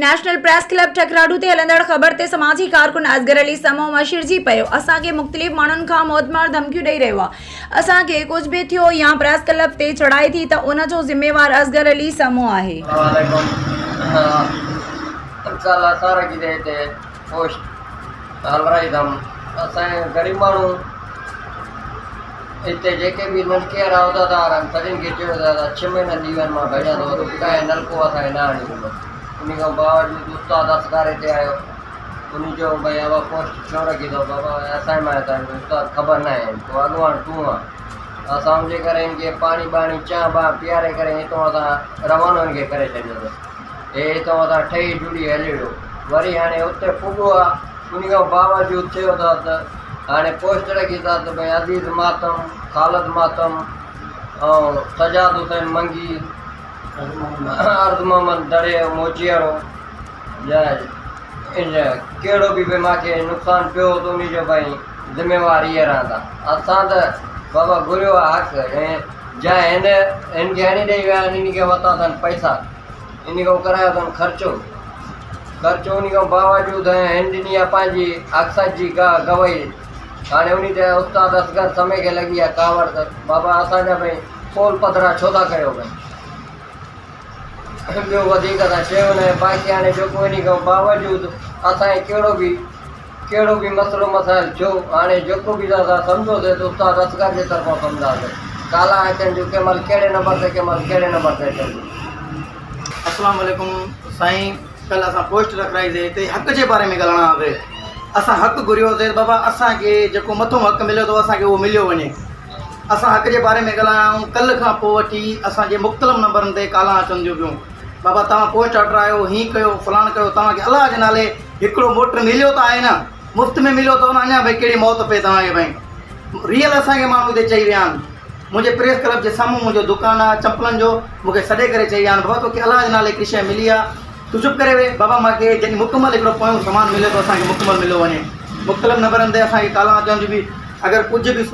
National press club ٺڪراٺو تي هلندڙ خبر تي سماجي ڪارڪن اصغر علي سمون مشرجي پيو، اسان کي مختلف ماڻهن کان موتمار ڌمڪيون ڏئي رهيو آهي، اسان کي ڪجهه به ٿيو يا پريس ڪلب تي چڙهائي ٿي ته ان جو ذميوار اصغر علي سمون آهي. السلام عليڪم ڪالهه اسان رکي تي هتي پوسٽ هلرائي اٿم اسان غريب ماڻهو هتي جيڪي به نلڪي وارا عهديدار آهن سڀني کي چيو ته دادا ڇهه مهينا ٿي ويا آهن مان ڀڄان ٿو ته ڪنهن نلڪو اسان کي نه آڻي ڏنو ان کان باوجود استاد اصغر هتي آيو ان چيو ڀئي ابا پوسٽ ڇو رکي اٿو بابا اسان مان هتان استاد خبر نه آهي تو اڳواڻ تون آن اسان ان جي ڪري هن کي پاڻي ٻاڻي چانهه بانهه پياري ڪري هتان اسان روانو هن کي ڪري ڇڏيو اٿس هي هتان اسان ٺهي جڙي هليو ويو وري هاڻي اتي پڳو آ ان کان باوجود چيو اٿس ته هاڻي پوسٽ رکي اٿس ته ڀئي عزيز ماتم، خالد ماتم ۽ سجاد حسين منگي، عرض محمد دڙي موچيئڙو يا ان ڪهڙو به ڀئي مانکي نقصان پيو ته ان جو ڀئي ذميوار اهي رهندا. اسان ته بابا گهريو آهي حق ۽ جا هن هن کي هڻي ڏئي ويا آهن ان کي ورتا اٿن پئسا ان کان ڪرايو اٿن خرچو. خرچ انهي کان باوجود ۽ هن ڏني آ پنهنجي اقصد جي ڪا گواهي هاڻي انهي تي استاد اصغر سمي کي لڳي آ ڪاوڙ ته بابا اسان جا ڀئي پول پڌرا ڇو ٿا ڪيو ڀئي ٻيو وڌيڪ اسان چيو ناهي باقي هاڻي جيڪو انهي کان باوجود اسان کي ڪهڙو به ڪهڙو به مسئلو مسائل ٿيو هاڻي جيڪو به اسان سمجهوسي ته استاد اصغر جي طرفان سمجهنداسي ڪالا اچن جون ڪنهن مهل ڪهڙي نمبر تي ڪنهن مهل ڪهڙي نمبر تي اچن ٿيون. اسلام عليڪم سائين ڪل اسان پوسٽ رکرائي سي هتي حق جي باري ۾ ڳالهائڻا هئاسي اسان حق گهريو هوسي بابا اسان کي جيڪو مٿو حق مليو اٿو اسان کي اهو مليو وڃي اسان حق جي باري ۾ ڳالهايا آهيون ڪل کان پوء وٺي اسان جي مختلف نمبرن تي ڪالان اچن ٿيون پيون بابا توهان پوسٽ هٽرايو هين ڪيو فلان ڪيو توهان کي الله جي نالي هڪڙو موٽر مليو ته آهي نه مفت ۾ مليو اٿو نه اڃا ڀئي ڪهڙي موت پئي توهان کي ڀئي ريئل اسان کي ماڻهو هتي چئي ويا آهن منهنجي پريس ڪلب جي سامهون منهنجو دڪان آ چمپلن جو، مون کي سڏي ڪري چئي ويا آهن بابا توکي الله جي نالي هڪڙي شيء ملي آ تون چپ ڪري ويهه، بابا مان کي جڏهن مڪمل هڪڙو پويون سامان ملي ٿو اسان کي مڪمل مليو وڃي مختلف نمبرن تي اسان کي ڪالان اچن جون به اگر ڪجهه به.